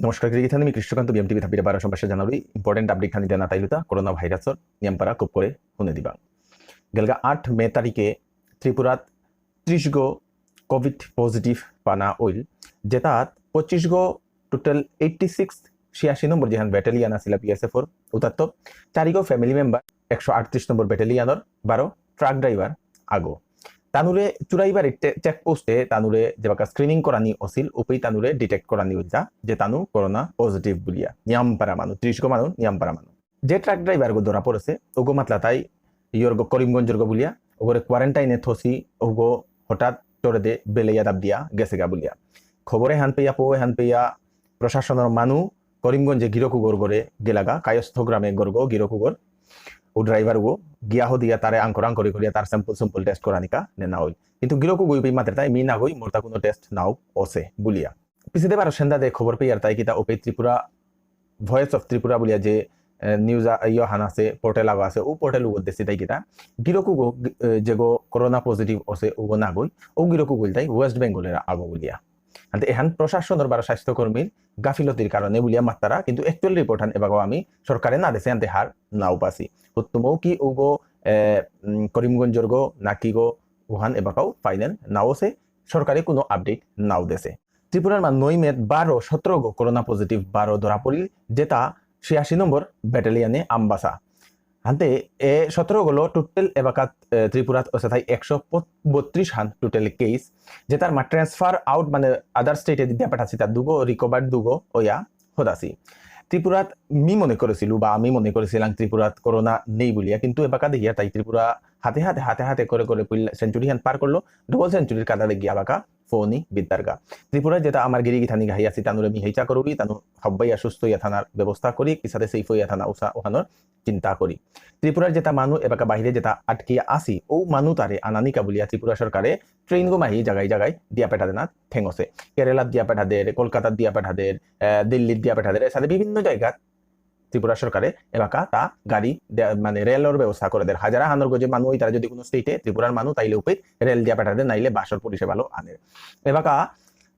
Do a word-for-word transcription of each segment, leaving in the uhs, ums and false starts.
নমস্কার, গিরি গিথানি, মি কৃষ্ণকান্ত, বিএমটিভি থাপিরে বারো সম্ভাষা জানাবি। ইম্পর্টেন্ট আপডেট খানি দেনা তাইলুতা, করোনা ভাইরাসর নিয়াম পারা খুব করে শুনে দিবা। গেলগা আট মে তারিখে ত্রিপুরাত ত্রিশ গো কোভিড পজিটিভ পানা অইল, যেতাত পঁচিশ গো, টোটাল এইটটি সিক্স, ছিয়াশি নম্বর যেহান ব্যাটালিয়ান আসিলা বিএসএফর, উতাত্ত চারিগো ফ্যামিলি মেম্বার একশো আটত্রিশ নম্বর ব্যাটালিয়ানর বারো ট্রাক ড্রাইভার আগো। তানুরে চুরাইবাড়ি চে-, চেকপোস্টে তানুরে যেবাকা স্ক্রিনিং করানি অসিল, উপেই তানুরে ডিটেক্ট করানি অইলতা যে তানু করোনা পজিটিভ বুলিয়া। নিয়াম পারা মানু, ত্রিশ গো মানু, নিয়াম পারা মানু। যে ট্রাক ড্রাইভার গো ধরা পড়েছে, ওগো মাতলা তাই ইয়র গো করিমগঞ্জর গো বুলিয়া, ওগোরে কোয়ারেন্টাইনে থসি, ওগো হঠাৎ চড়ে দে বেলেয়া দাব দিয়া গেছে গা বুলিয়া। খবরে হান পেয়া, পো হান পেয়া, প্রশাসনর মানু করিমগঞ্জে গিরকুগর গরে গেলাগা, কায়স্থ গ্রামে গরগো গিরকুগর। ও ড্রাইভার গো গিয়া হদিয়া তারে আঙ্কর আঙ্করি করিয়া তার স্যাম্পল স্যাম্পল টেস্ট করানিকা নেনা অইল। কিন্তু গিরকুগই পি মাত্রে তাই মি না গই, মোরতা কোনো টেস্ট নাও অসে বুলিয়া। পিছেদে বারো সেন্দা দে খবর পেয়ার তাই কিতা ওপে ত্রিপুরা, ভয়েস অফ ত্রিপুরা বুলিয়া যে, এ, নিউজ আ-, ইয়ো হান আছে, পোর্টাল আগো আছে, ও পোর্টাল উগো দেসি তাই কিতা। গিরকুগো, এ, যেগো করোনা পজিটিভ অসে উগো না গই, ও গিরকুগো ইলতাই ওয়েস্ট বেঙ্গলের আগো বুলিয়া। আনতে এহান প্রশাসনর বারো স্বাস্থ্যকর্মীর গাফিলতির কারণে বুলিয়া মাত্তারা, কিন্তু অ্যাকচুয়াল রিপোর্ট হান এবাকাও আমি সরকারে না দেসে আনতে হার নাও পাসি। হুত্তুমও কি উগো, এ, উম, করিমগঞ্জর গো নাকি গো উহান এবাকাও ফাইনাল নাও সে, সরকারে কোনো আপডেট নাও দেসে। ত্রিপুরার মা নয় মেত বারো সতেরো গো করোনা পজিটিভ বারো ধরা পড়িল, যেতা ছিয়াশি নম্বর ব্যাটালিয়নে আমবাসা। হানতে এ সতেরো গলো টোটাল এবাকাত, এ, ত্রিপুরাত অসে থাই একশো বত্রিশ হান টোটাল কেস, যেতার মা ট্রান্সফার আউট মানে আদার স্টেটে দিয়া পাঠাসি তা দুগো, রিকভার্ড দুগো ওয়া হদাসি। ত্রিপুরাত মি মনে করেছিল বা আমি মনে করেছিলাম ত্রিপুরাত করোনা নেই বুলিয়া, কিন্তু এবাকা দেখিয়া তাই ত্রিপুরা হাতে হাতে হাতে হাতে করে করে সেঞ্চুরি হান পার করলো, ডাবল সেঞ্চুরির কাতারে গিয়া বাকা ফোনি বিদ্যার্গা। ত্রিপুরা যেতা আমার গিরি গিথানি গাহি আসি, তানুরে মি হেইচা করুরি, তানু হব্বাইয়া সুস্থ ইয়া থানার ব্যবস্থা করি, কিসাদে সেফ ইয়া থানা উসা ওহানোর চিন্তা করি। ত্রিপুরার যেতা মানু এবাকা বাহিরে যেতা আটকিয়া আসি, ও মানু তারে আনানিকা বুলিয়া ত্রিপুরা সরকারে ট্রেন গো মাহি জাগায় জাগায় দিয়া পেঠা দেনা ঠেঙসে। কেরালাত দিয়া পেঠা দের, কলকাতাত দিয়া পেঠা দের, আহ, দিল্লিত দিয়া পেঠা দের, এসাদে বিভিন্ন জায়গাত ত্রিপুরা সরকারে এবাকা তা গাড়ি দে-, মানে রেলর ব্যবস্থা করে দের। হাজারা হানর গজে মানু ওই তারা যদি কোনো স্টেটে ত্রিপুরার মানু তাইলে উপে রেল দিয়া পেঠা দের, নাইলে বাসর পরিষেবালো আনের। এবাকা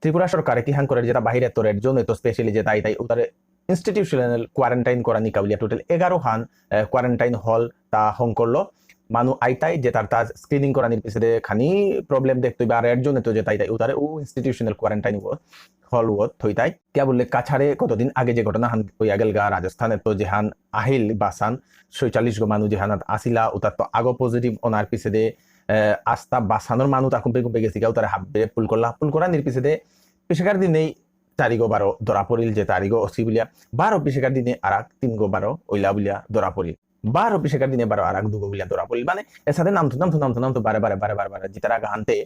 ত্রিপুরা সরকারে কি হান করে যেতা বাহিরে তো রেড জোন তো স্পেশালি যেতা আইতাই উতারে ইনস্টিটিউশনাল কোয়ারেন্টাইন করানিকা বুলিয়া টোটাল এগারো হান, আহ, কোয়ারেন্টাইন হল তা হং করলো। মানু আইতাই যেতার তা স্ক্রিনিং করানির পিছেদে খানি প্রবলেম দেখতই বা রেড জোনে তো যেতা আইতাই উতারে ও ইনস্টিটিউশনাল কোয়ারেন্টাইন হল ওত থইতাই। কিয়া বুললে কাছাড়ে কতদিন আগে যে ঘটনা হান হইয়া গেলগা, রাজস্থানে তো যেহান আহিল বাসান, ছয়চল্লিশ গো মানু যেহানাত আসিলা, উতার তো আগো পজিটিভ অনার পিছেদে, আহ, আস্তা বাসানোর মানু তা কুম্পে কুম্পে গেছিগা, উতারে হাব্বে পুল করলা, পুল করানির পিছেদে পিছেকার দিনেই চারিগো বারো ধরা পড়িল, যে চারিগো অসি বুলিয়া, বারো পিছেকার দিনে আরাক তিনগো বারো ওইলা বুলিয়া ধরা পড়িল, বারো পিছেকার দিনে বারো আরাক দুগো বুলিয়া ধরা পড়িল। মানে এসাদে নামতো নামতো নামতো নামতো বারে বারে বারে বারে বারে জিতারা গাহান্তে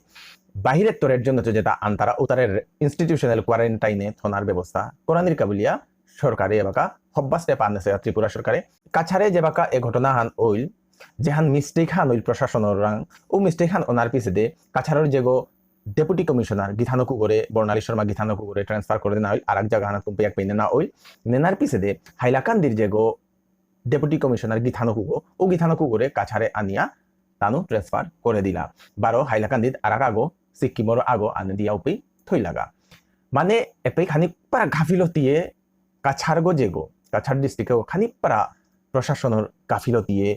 বাহিরে তো রেড জোন তো যেতা আনতারা উতারে ইনস্টিটিউশনাল কোয়ারেন্টাইনে থনার ব্যবস্থা করানির কা বুলিয়া সরকারে এবাকা হব্বাস স্টেপ আনেছে ত্রিপুরা সরকারে। কাছাড়ে যেবাকা এ ঘটনা হান ওইল, যেহান মিস্টেক হান ওইল প্রশাসনর রাং, ও মিস্টেক হান ওনার পিছেদে কাছাড়র যেগো ডেপুটি কমিশনার গিথানকু করে, বর্ণালী শর্মা গিথানকু করে ট্রান্সফার করে দেনা হইল, আর এক জায়গা হানাত কুম্পে এক পেইনে না হইল। নেনার পিছেদে হাইলাকান্দির যেগো ডেপুটি কমিশনার গিথানকু গো, ও গিথানকু করে কাছাড়ে আনিয়া তানু ট্রান্সফার করে দিলা। বারো হাইলাকান্দিত আর এক আগো, সিকিমর আগো আনে দিয়া উপি থইলাগা। মানে এপে খানি পারা গাফিলতিয়ে কাছাড় গো যেগো, কাছাড় ডিস্ট্রিক্টে খানি পারা প্রশাসনর গাফিলতিয়ে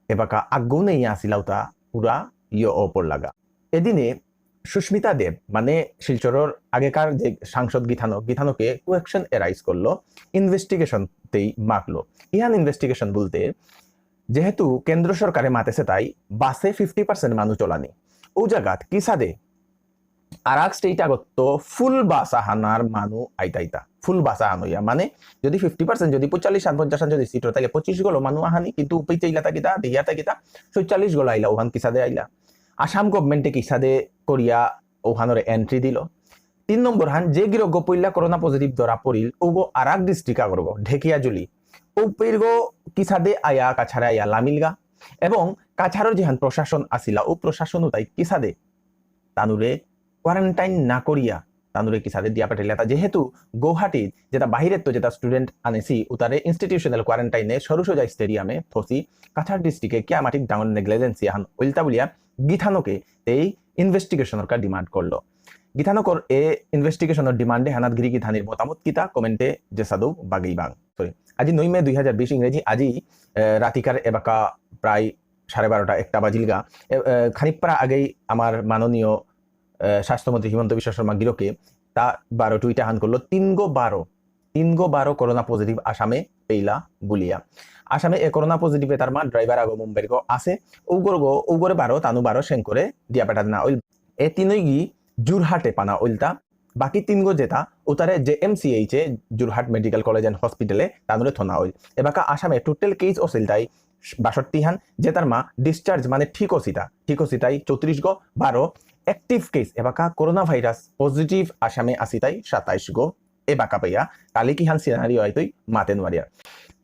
এবাকা আগ্গো নেই আসিলাউতা পুরা ইয় অপর লাগা। এদিনে সুস্মিতা দেব, মানে শিলচরর আগেকার যে সাংসদ গিথানক, গিথানকে কোয়েকশন এরাইজ করলো, ইনভেস্টিগেশন তেই মাগলো। ইহান ইনভেস্টিগেশন বলতে, যেহেতু কেন্দ্র সরকারে মাতেছে তাই বাসে ফিফটি পার্সেন্ট মানুষ চলানি, ও জায়গাত কিসাদে আর এক স্টেট আগত তো ফুল বাস আহানার মানু আইতাইতা, ফুল বাস আহান হইয়া, মানে যদি ফিফটি পার্সেন্ট, যদি পঁয়তাল্লিশ আন, পঞ্চাশ আন যদি সিট হয়, তাহলে পঁচিশ গলো মানু আহানি, কিন্তু উপেইতে ইলাতা কিতা, দেহিয়াতা কিতা, ছয়চল্লিশ গলো আইলা, ওহান কিসাদে আইলা? আসাম গভর্নমেন্টে কিসাদে করিয়া ওহানরে এন্ট্রি দিল? তিন নম্বর হান, যে গিরক গো পইলা করোনা পজিটিভ ধরা পড়িল, ওগো আর এক ডিস্ট্রিক্ট আগর গো, ঢেকিয়াজুলি, ও পেরগো কিসাদে আয়া কাছাড়ে আয়া লামিলগা? এবং কাছাড়র যেহান প্রশাসন আসিলা, ও প্রশাসন তাই কিসাদে তানুরে কোয়ারেন্টাইন না করিয়া তানুরে কিসাদে দিয়া পাঠাইলা? তা যেহেতু গুয়াহাটি যেটা বাহিরে তো যেটা স্টুডেন্ট আনেছি, উতারে ইনস্টিটিউশনাল কোয়ারেন্টাইনে সরুসজাই স্টেডিয়ামে থসি কাছাড় ডিস্ট্রিক্টে কিয়া মাটিক ডাঙর নেগলিজেন্সি আহান ওইলতা বুলিয়া গিথানকে এই ইনভেস্টিগেশনর কা ডিমান্ড করলো। গিথানকর এ ইনভেস্টিগেশনর ডিমান্ডে হানাত গিরি গিথানির মতামত কিতা কমেন্টে জেসাদৌ বাগেইবাং। সরি, আজি নয় মে দুই হাজার বিশ ইংরেজি, আজি, এ, রাতিকার এবাকা প্রায় সাড়ে বারোটা, একটা বাজিলগা। এ, এ, খানিকপারা আগেই আমার মাননীয়, এ, স্বাস্থ্যমন্ত্রী হিমন্ত বিশ্ব শর্মা গিরকে তা বারো টুইট আহান করলো, তিনগো বারো, তিনগো বারো করোনা পজিটিভ আসামে পেইলা বুলিয়া। আসামে এ করোনা পজিটিভ এতার মা ড্রাইভার আগো মুম্বাইর গো আছে, উগর গো, উগরে বারো, তানু বারো সেন করে দিয়া পেঠাত না ওইল। এ তিনই গি জোরহাটে পানা ওইলতা। বাকি তিনগো যেতা উতারে জে এম সি এইচ এ, জোরহাট মেডিকেল কলেজ এন্ড হসপিটালে তানুরে থনা ওইল। এবাকা আসামে টোটাল কেস অসিল তাই বাষট্টি হান, যেতার মা ডিসচার্জ মানে ঠিক অসিতা, ঠিক অসিতাই চৌত্রিশ গো, বারো অ্যাক্টিভ কেস এবাকা করোনা ভাইরাস পজিটিভ আসামে আসিতাই সাতাইশ গো। এবাকা পেয়া কালি কিহান সিনারিও আইতই মাতে নোয়ারিয়ার।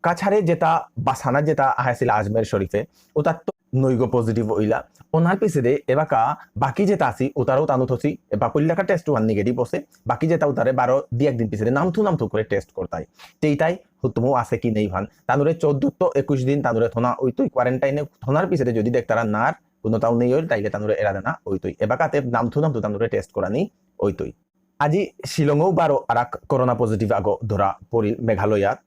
কাছাড়ে যেতা বাসানা যেতা আহাসিল আজমের শরীফে, উতার তো নৈগ পজিটিভ ওইলা। ওনার পিছেদে এবাকা বাকি যেতা আসি, উতারও তানু থসি, এবা পল্লাকা টেস্ট ওয়ান নেগেটিভ বসে, বাকি যেতা উতারে বারো দি একদিন পিছেদে নামথু নামথু করে টেস্ট করতাই। তেইতাই হুতুমও আছে কি নেই ভান। তানুরে চৌদ্দ তো একুশ দিন তানুরে থনা ওইতই কোয়ারেন্টাইনে, থনার পিছেদে যদি দেখতারা নার কোনোটাও নেই ওইল, তাইলে তানুরে এরা দেনা ওইতই। এবাকাতে নামথু নামথু তানুরে টেস্ট করানি ওইতই। আজি শিলংও বারো আরাক করোনা পজিটিভ আগো ধরা পড়িল মেঘালয়াত।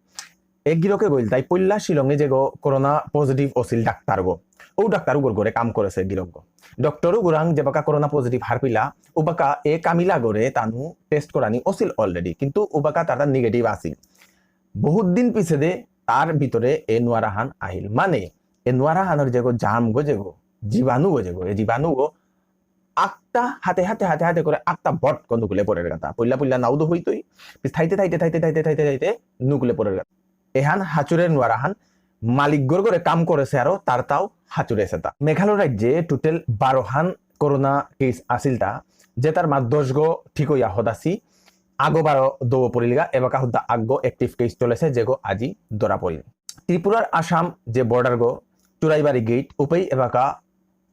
এ গিরকে গইল তাই পল্লা শিলংয়ে যেগো করোনা পজিটিভ অসিল ডাক্তার গো। ও ডাক্তার উগর গরে কাম করেছে গিরক গো। ডক্টর উগুরাং যেবাকা করোনা পজিটিভ হারপিলা, উবাকা এ কামিলা গরে তানু টেস্ট করানি অসিল অলরেডি, কিন্তু উবাকা তার নেগেটিভ আসিল। বহুত দিন পিছেদে তার ভিতরে এ নোয়ারাহান আহিল। মানে এ নোয়ারাহানর যেগো জাম গো যেগো, জীবাণু গো যেগো, এ জীবাণু গো আক্তা হাতে হাতে হাতে হাতে করে আক্তা বট কো নুকুলে পড়ের গাতা। পইলা পইলা নাউদো হইতই। পিস থাইতে থাইতে থাইতে থাইতে থাইতে থাইতে নুকুলে পড়ের গাতা। এহান হাচুরে নোয়ারাহান মালিক গর করে কাম করেছে আরো তার তাও হাচুরে সেতা। মেঘালয় রাজ্যে টোটাল বারো হান করোনা কেস আসিলতা, যেতার মা দশ গো ঠিক হইয়া হদাসি, আগো বারো দৌ পড়িলগা, এবাকা হুদ্দা আগো অ্যাক্টিভ কেস চলেছে, যেগো আজি ধরা পড়িল। ত্রিপুরার আসাম যে বর্ডার গো, চুরাইবাড়ি গেট, উপেই এবাকা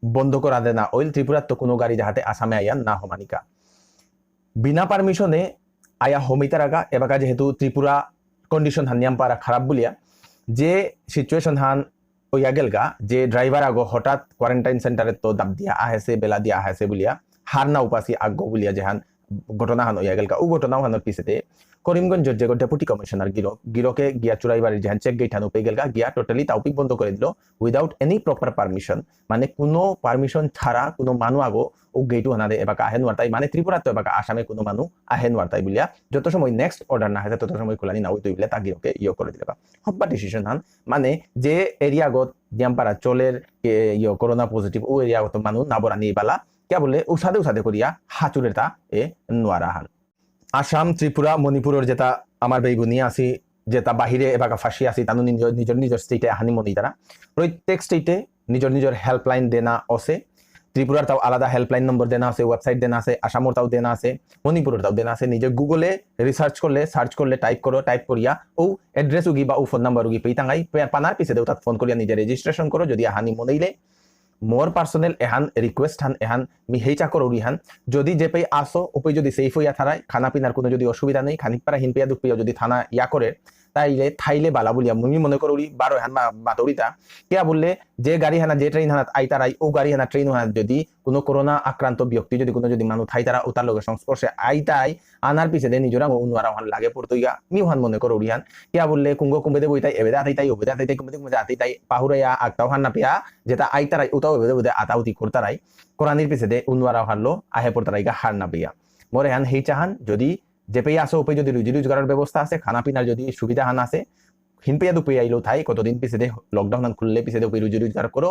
বন্ধ করা দেনা ওইল, ত্রিপুরার তো কোনো গাড়ি যাহাতে আসামে আইয়া না হমানিকা। বিনা পারমিশনে আয়া হমিতারাগা, এবাকা যেহেতু ত্রিপুরা কন্ডিশন হান নিয়াম পারা খারাপ বুলিয়া, যে সিচুয়েশন হান ওইয়া গেলগা, যে ড্রাইভার আগো হঠাৎ কোয়ারেন্টাইন সেন্টারে তো দাব দিয়া আহেছে, বেলা দিয়া আহেছে বুলিয়া, হার না উপাসি আগো বুলিয়া যেহান ঘটনা হান ওইয়া গেলগা, ও ঘটনা হানোর পিছেতে করিমগঞ্জর যে ডেপুটি কমিশনার গিরক, গিরকে গিয়া চুরাইবাড়ির যেহান চেক গেট হান উপে গেলগা, গিয়া টোটালি তাউপি বন্ধ করে দিল, without any proper permission, মানে কোনো পারমিশন ছাড়া কোনো মানু আগো ও গেট হানাদে এবাকা আহে নোয়ারতাই, মানে ত্রিপুরা তো এবাকা আসামে কোনো মানু আহে নোয়ারতাই বুলিয়া, যত সময় নেক্সট অর্ডার না আহে তত সময় খোলানি না হইতই বুলিয়া তা গিরকে ইয়ে করে দিল। হব্বা ডিসিশন হান, মানে যে এরিয়া গত নিয়াম পারা চলের কে ইয়ে করোনা পজিটিভ ও এরিয়া গত মানু না বরানি বালা, কে বলে উসাদে উসাদে করিয়া হাচুরে তা এ নোয়ারা হান। আসাম, ত্রিপুরা, মণিপুরর যেতা আমার বেইবুনি আসি, যেতা বাহিরে এবাকা ফাঁসি আসি, তানু নিজ-, নিজর নিজর স্টেটে আহানি মনিতারা। প্রত্যেক স্টেটে নিজর নিজর হেল্পলাইন দেনা আছে। ত্রিপুরার তাও আলাদা হেল্পলাইন নম্বর দেনা আছে, ওয়েবসাইট দেনা আছে, আসামর তাও দেনা আছে, মণিপুরর তাও দেনা আছে। নিজে গুগলে রিসার্চ করলে, সার্চ করলে, টাইপ করো, টাইপ করিয়া ও অ্যাড্রেস উগি বা ও ফোন নাম্বার উগি পেয়ে তাঙ্গাই পে-, পানার পিছেদে তাত ফোন করিয়া নিজে রেজিস্ট্রেশন করো, যদি আহানি মনেইলে। মোর পার্সোনাল এহান রিকোয়েস্ট হান, এহান মি হেইচা করৌরি হান, যদি যেপেই আসো, ওপেই যদি সেফ হইয়া থারাই, খানা পিনার কোনো যদি অসুবিধা নেই, খানিক পারা হিনপেয়া দুপেয়া যদি থানা ইয়া করে, তাইলে থাইলে বালা বুলিয়া মুই মনে করৌরি, বারো হান মা-, মাতৌরিতা। কিয়া বললে, যে গাড়ি হানা, যে ট্রেন হানাত আইতারাই, ও গাড়ি হানা, ট্রেন হানাত যদি কোনো করোনা আক্রান্ত ব্যক্তি যদি কোনো যদি মানু থাইতারা, ও তার লগে সংস্পর্শে আইতাই, আনার পিছেদে নিজরাং ও উনুয়ারা হান লাগে পড়তইগা, মি হান মনে করৌরি হান। কিয়া বললে, কুঙ্গ কুম্বেদে বইতাই, এবেদে আতাইতাই, ওবেদে আতাইতাই, কুম্বেদে কুম্বেদে আতাইতাই, পাহুরাইয়া, আকতাও হান না পেয়া, যেতা আইতারাই, উতাও এবেদে উদে আতাউতি করতারাই, করানির পিছেদে উনুয়ারা হানলো, আহে পড়তারাইগা হার না পেয়া। মোরে হান হেইচা হান, যদি যেপেই আসো, ওপেই যদি রুজি রোজগারর ব্যবস্থা আছে, খানা পিনার যদি সুবিধা হান আছে, হিনপেয়া দুপেয়া আইলো থাই, কতদিন পিছেদে লকডাউন হান খুললে পিছেদে ওপেই রুজি রোজগার করো,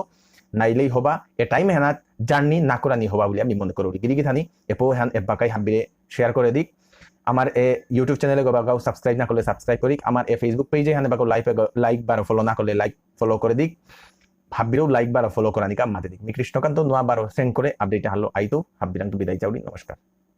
নাইলেই হবা, এ টাইম হানাত জার্নি না করানি হবা বুলিয়া মি মনে করৌরি। গিরি গিথানি, এপো হান এবাকাই হাব্বিরে শেয়ার করে দিক। আমার এ YouTube চ্যানেলে গবাগাও সাবস্ক্রাইব না করলে সাবস্ক্রাইব করিক। আমার এ Facebook পেজে হান এবাকাও লাইভ, লাইক বারো ফলো না করলে লাইক ফলো করে দিক। হাব্বিরেও লাইক বারো ফলো করানিকা মাতে দিক। মি কৃষ্ণকান্ত নোয়া বারো সেন করে আপডেট হানলো আইতো। হাব্বিরাংতো বিদায় চাউরি। নমস্কার।